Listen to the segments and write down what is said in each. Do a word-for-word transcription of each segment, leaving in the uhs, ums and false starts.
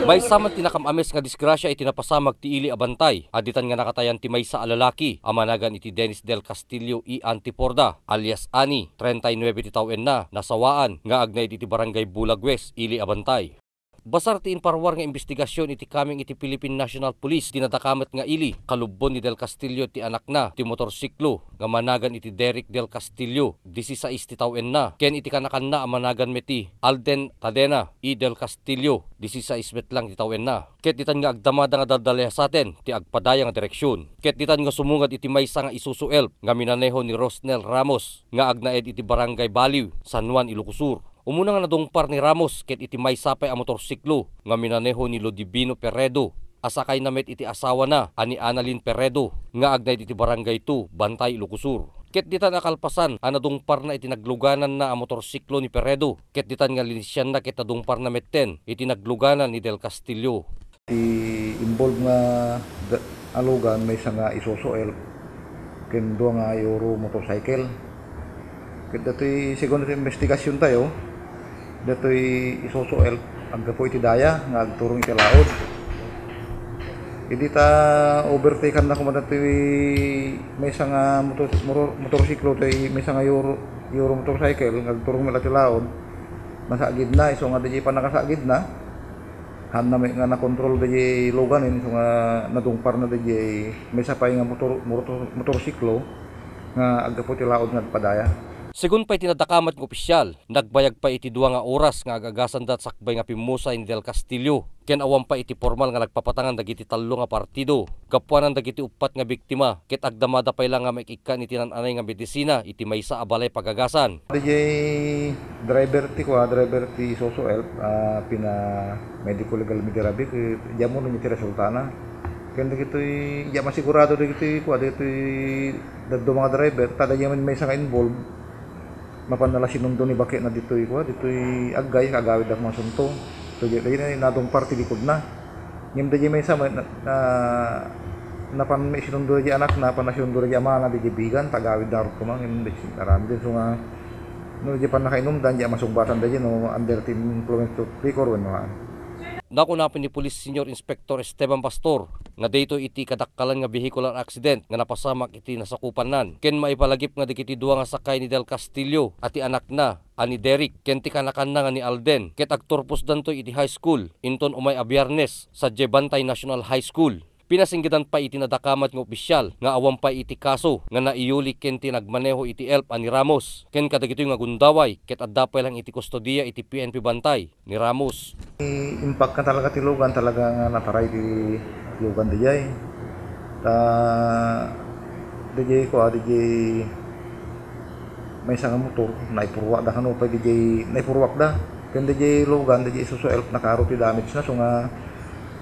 Maysa met ti nakam-ames nga disgrasya iti napasamak ti ili a bantay. Additan nga nakatayan ti maysa a lalaki a managan iti Dennis Del Castillo y Antiporda, alias Ani, treinta y nueve ti tawenna, nasawaan, nga agnaed iti Barangay Bulag West, ili a bantay. Basar ti imparwar nga imbestigasion iti kameng iti Philippine National Police ti nadakamat nga ili, kalubbon ni Del Castillo ti anakna, ti motorsiklo nga managan iti Derrick Del Castillo, disisais ti tawenna, ken iti kanakanna a managan met ti Alden Cadena y Del Castillo, disisais met lang ti tawenna. Ket ditan nga agdamada nga daldaliasaten ti agpadaya nga direksion. Ket ditan nga sumungad iti maysa nga Isuzu Elf nga minaneho ni Rosnel Ramos nga agnaed iti Barangay Baliw, San Juan, Ilocos Sur. Umuna nga nadungpar ni Ramos ket iti maysa pay a motorsiklo nga minaneho ni Ludivino Peredo a sakayna met iti asawana a ni Annalyn Peredo nga agnaed iti Barangay two, Bantay, Ilocos Sur. Ket ditan a kalpasan a nadungparna iti naglugananna a motorsiklo ni Peredo, ket ditan nga linisianna ket nadungparna metten iti nagluganan ni Del Castillo. Ti involved nga da-, a lugan, maysa nga Isuzu Elf ken dua nga Euro motorcycle. Ket datoy, segun ti investigasyon tayo, datoy Isuzu Elf, aggapu iti daya nga agturong iti laod. Idi ta overtaken na koma datoy maysa nga motor-, motor-, motorsiklo, tay maysa nga Euro, Euro motorcycle nga agturong met iti laod, nasagidna, isu nga diay pannakasagidna, Hanna met nga nakontrol daydiay lugan, isu nga nadungparna daydiay maysa pay nga motor-, motor-, motorsiklo nga aggapu ti laod nga agpadaya. Segun pay ti nadakamat nga opisyal, nagbayag pay iti dua nga oras nga agagasanda sakbay nga pimmusay ni Del Castillo, ken awan pay iti pormal nga nagpapatangan dagiti tallo nga partido. Gapuanan dagiti uppat nga biktima, ket agdamada pay la nga maikkan iti nan-anay nga medisina iti maysa a balay pagagasan. Daydiay driver ti kua, driver ti Isuzu Elf, ah, pina-medico legal mi di rabii, ket diak ammo no ania ti resultana. Ken dagitoy, diak masigurado dagitoy kua, dagitoy dadduma nga driver, ta daydiay met maysa nga involved. Mapanna la sinundo ni baketna ditoy kua, ditoy Agay, agawidda koma Sunto. So, daydiay, daydiay nadungpar ti likodna. Ngem daydiay maysa met, na, na, napan met sinundo daydiay anakna, napan sinundo daydiay amana, daydiay bigan, ta agawidda ngarud koma, ngem daydiay aramiden. So nga, no daydiay pannakainumda, diak masungbatan daydiay no under ti influence of liquor wenno haan. Nakuna pay ni Police Senior Inspector Esteban Pastor nga daytoy iti kadakkelan nga vehicular accident nga napasamak iti nasakupannan, ken maipalagip nga dagiti dua nga sakay ni Del Castillo a ti anakna a ni Derrick ken ti kanakanna nga ni Alden, ket agturposdanto iti high school inton umay a Biyernes sadiay Bantay National High School. Pinasinggedan pay iti nadakamat nga opisyal nga awan pay iti kaso nga naiyuli ken ti nagmaneho iti Elf a ni Ramos ken kadagitoy nga gundaway, ket adda pay lang iti kustodiya iti P N P Bantay ni Ramos. Impact nga talaga ti lugan, talaga nga nataray ti lugan daydiay. Ta, daydiay kua, daydiay maysa nga motor, naipurwakda kano pay daydiay, naipurwakda. Ken daydiay lugan, daydiay Isuzu Elf, nakaro ti damage na, so nga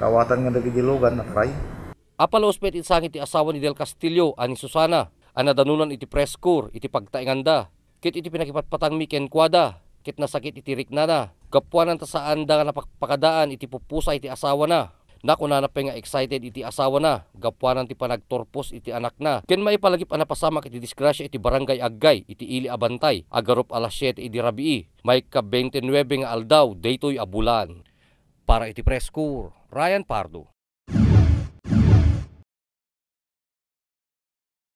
kaawatan nga dagiti lugan, nataray. Apalus met iti sangit ti asawa ni Del Castillo a ni Susana a nadanonan iti press corps iti pagtaenganda, ket iti pinakipatpatangmi kenkuada, ket nasakit iti riknana, gapuanan ta saanda nga napakpakadaan iti puppusa iti asawana. Nakunana pay nga excited iti asawana gapuanan ti panagturpos iti anakna, ken maipalagip a napasamak iti disgrasya iti Barangay Agay iti ili a Bantay, agarup alas siete idi rabii, maikka twenty-nine nga aldaw daytoy a bulan. Para iti press corps, Ryan Pardo.